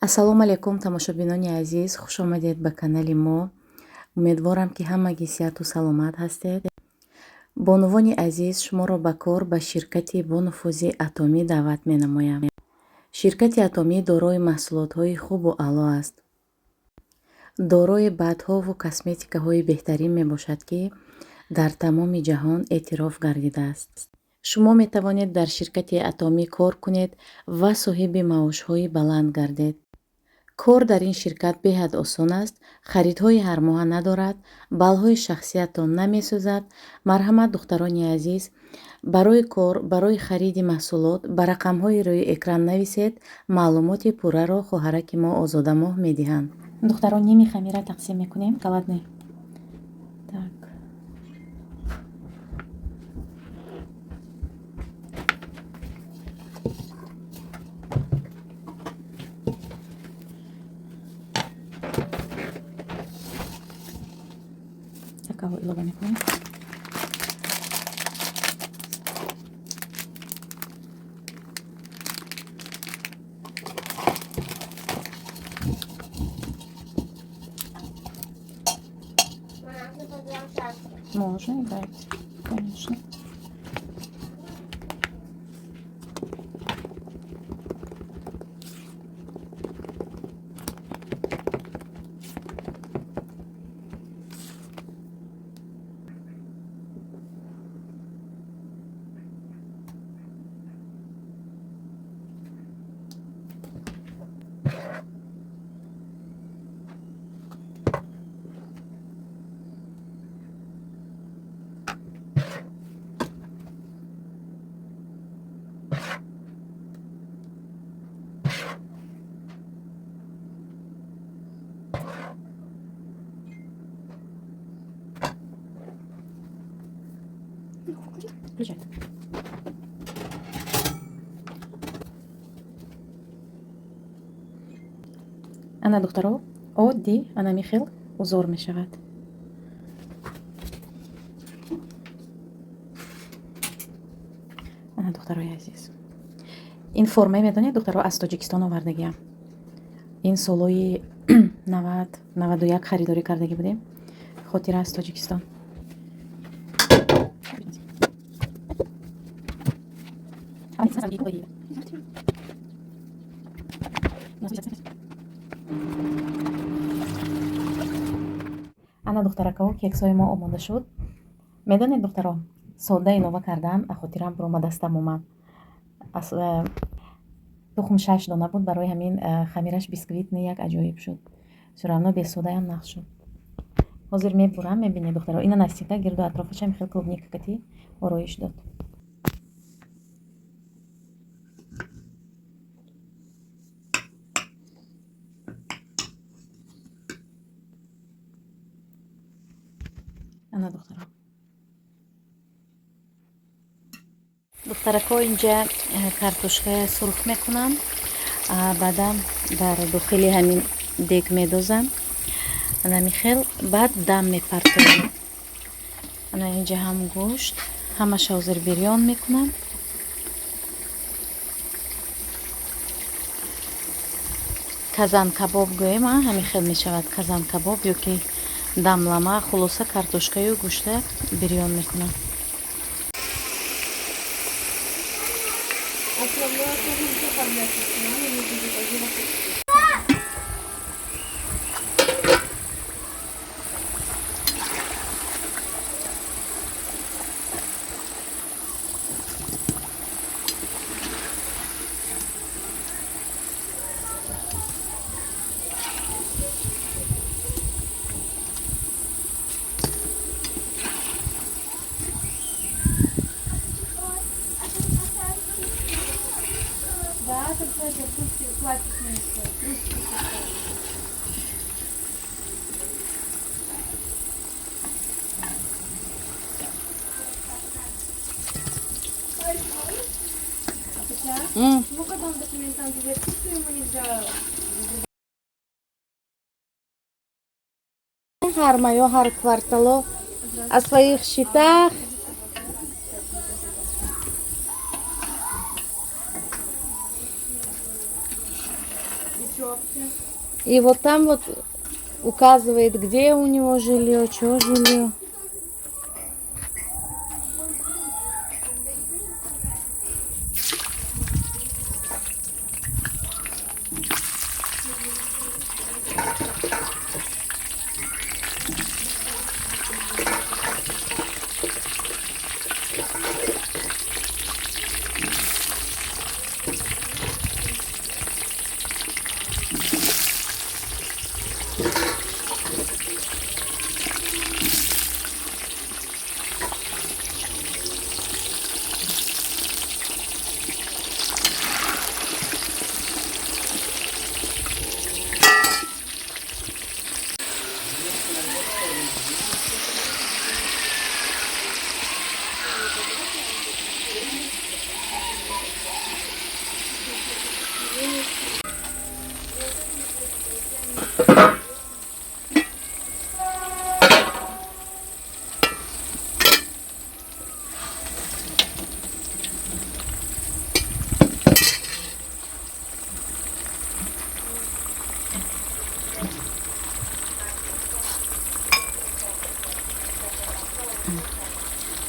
Ассалому алайкум, тамошобинони азиз, хушомадед ба канали мо. Умедворам, ки ҳамагӣ сиҳату саломат ҳастед. Бонувони азиз, шуморо ба кор ба ширкати бонуфузи Атомӣ даъват менамоям. Ширкати Атомӣ дорои маҳсулотҳои хубу аъло аст. Дорои бадҳову косметикаҳои беҳтарин мебошад, ки дар тамоми ҷаҳон эътироф гардидааст. Шумо метавонед дар ширкати Атомӣ кор кунед ва соҳиби маошҳои баланд гардед. Кор дар ин ширкат беҳад осон аст, харидҳои ҳармоҳа надорад, баллҳои шахсиятон намесӯзад. Марҳамат, духтарони азиз, барои кор, барои хариди маҳсулот ба рақамҳои рӯи экран нависед, маълумоти пурраро хоҳараки мо Озодамоҳ медиҳанд. Духтарон, ними хамира тақсим мекунем, каладне. Так. Какао илова мекунем. Можно играть, конечно. Включай. Ана, духтаро, оддӣ анами хел узор мешавад. Ана, духтарои азиз, ин формае, медонед, духтаро, аз Тоҷикистон овардагиам. Ин солҳои 90, 91 харидорӣ кардагӣ будем. Хотира аз Тоҷикистон. Ана, духтаракао, кексҳои мо омода шуд. Медонед, духтаро, сода илова кардан хотирам баромадастам омад. Тухм шаш дона буд, барои ҳамин хамираш бисквитный як аҷоиб шуд. Всё равно бесодаям нағз шуд. Ҳозир мебурам, мебинед, духтаро, ина Настика гирду атрофашам хел клубника кати ороиш дод. Ана, духтаро. Духтарако, инҷа картошкая сурх мекунам, баъдан дар дохили ҳамин дег медозам. Анами хел баъд дам мепартоям. Ана инҷа ҳам гӯшт, ҳамаша ҳозир бирён мекунам. Казан кабоб гӯем, ҳамин хел мешавад казан кабоб ё ки дамлама. Хулоса, картошкаю гӯшта бирён мекунам. Да, тут это пластик, трусики. Ну, когда он документам что ему нельзя. Ҳар маё, ҳар квартало о своих счетах. Путевки. И вот там вот указывает, где у него жилье, что жилье.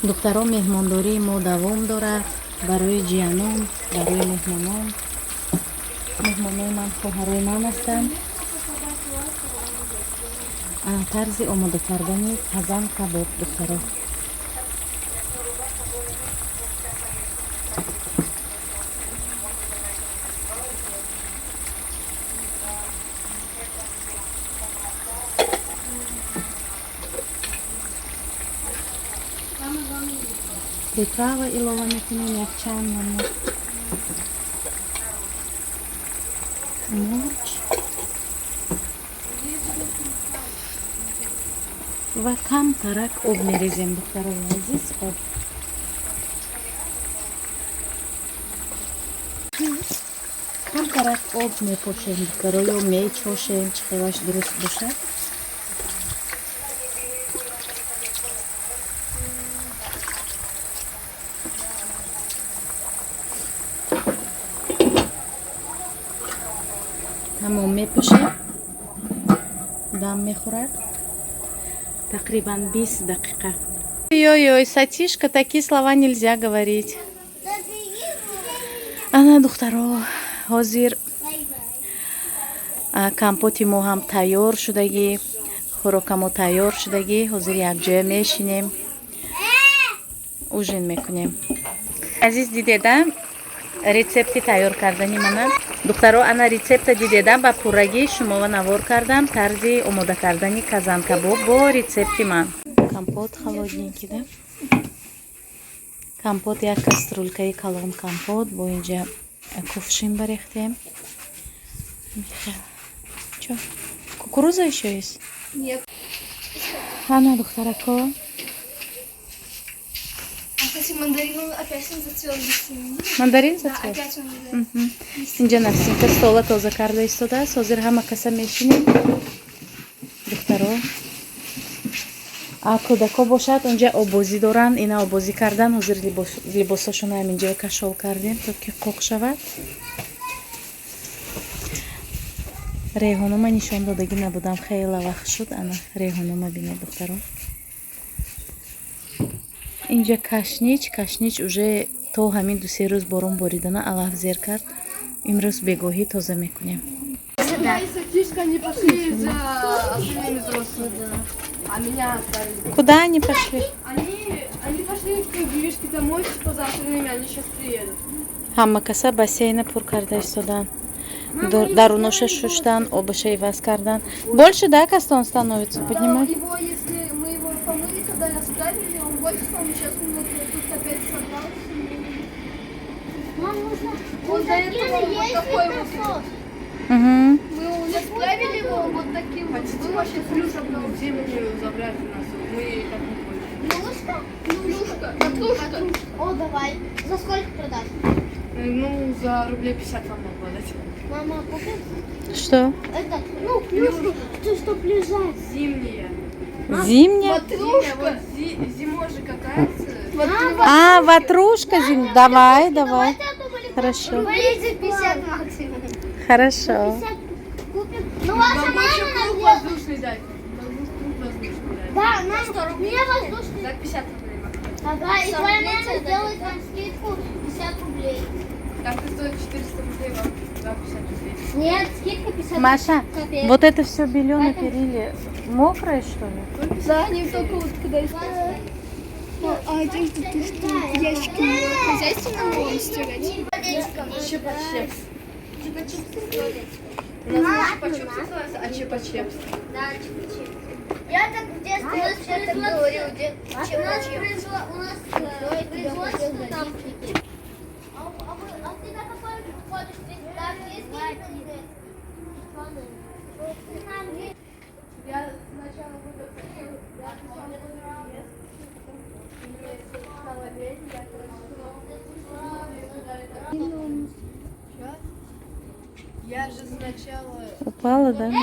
Духтарон, меҳмондории мо давом дорад барои ҷиянон, барои меҳмонон. Меҳмонои ман хоҳарои ман ҳастанд. Тарзи омода кардани казан кабоб, духтаро. Приправа илова мекунем, якчанд намуд мурч ва камтарак об мерезем, духтарои азиз, об. Камтарак об мепошем, духтаро, ё мечошем, чӣ хелаш дуруст бошад. Тамом, мепӯшем, дам мехӯрад тақрибан 20 дақиқа. Ой-ой, Сатишка, такие слова нельзя говорить. Ана, духтаро, ҳозир компоти мо ҳам тайёр шудагӣ, хӯрока мо тайёр шудагӣ. Ҳозир якҷоя мешинем, ужин мекунем. Азиз, дидеда рецепти тайёр кардани мана? Духтаро, ана рецепта дидеда? Ба пуррагӣ шумова навор кардам тарзи омода кардани казанкабоб бо рецепти ман. Компот холодненький, да? Компот, як кастрюлькаи калон компот, бо инҷа кувшин барехтем. Чо, кукуруза ещё есть? Нет. Ана, духтарако. А, кстати, мандарин, он опять он зацвел. Мандарин Да, зацвел? Опять он, да. Инҷа Нафсинка стола тоза карда истодааст. Ҳозир ҳама каса мешинем, духтаро. А кӯдако бошад, онҷа оббозӣ доранд, ина оббозӣ кардан. Ҳозир либосошонро ҳаминҷо кашол кардем, то ки қоқ шавад. Реҳонома нишон додагӣ набудам, хеле вақт шуд. Ана реҳонома бинед, духтаро. Инҷа кашнич, кашнич уже то ҳамин 2-се рӯз борон боридана алаф зер кард. Имрӯз бегоҳӣ тоза мекунем. Я и Сатишка не пошли за остальными взрослыми, а меня оставили. Куда они пошли? Они пошли к Гришке домой, типа, за остальными, они сейчас приедут. Ҳама каса бассейна пур карда истоданд, даруноша шуштан, обаша иваз кардан. Больше, да, кастон становится, поднимай. Его, если мы его помыли, когда расправили, он больше стал, но сейчас он вот тут опять собрался. Мам, нужно. Он до этого вот такой вот. Мгм. Мы его расправили, его он вот таким вот был, а сейчас плюшек на Землю забрать у нас, мы так не будем. Плюшка? Плюшка, катрушка. О, давай. За сколько продать? Ну, за рублей 50 вам могу дать. Мама, купи Что? это, ну, плюшку, то, чтоб лежать. Зимняя. Зимняя? Зимняя, вот зимой же катается. А, ватрушка зим. Давай, давай. Хорошо. Рублей за 50 максимум. Хорошо. 50. Ну, ваша Могу мама еще нам круг делает. воздушный дать. Могу круг воздушный дать. Да, нам, мне воздушный. За 50 рублей могу дать. Ага, и твоя мама сделает нам скидку 50 рублей. Так стоит 400 рублей, вам за 50 рублей. Нет, скидка 50 Маша, копеек. вот это все белье на периле мокрое, что ли? Да, они только вот когда из- Ну, а одежду ты что, в ящике хозяйственном будем стирать? Чупа-чупс. У нас не чупа-чупс называется, а чупа-чепс. Да, чупа-чупс. Я так в детстве все так говорил, у нас производство там. А ты на какой ходишь? Ты там есть интернет? Я сначала буду... Я сначала буду мне стало лень, я, короче, снова. Я же сначала. Упала, да? Давай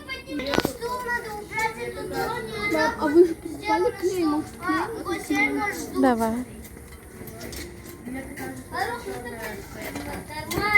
поднимем стул, надо убрать эту зону. А вы же покупали клей, может, клей? Давай. Нормально.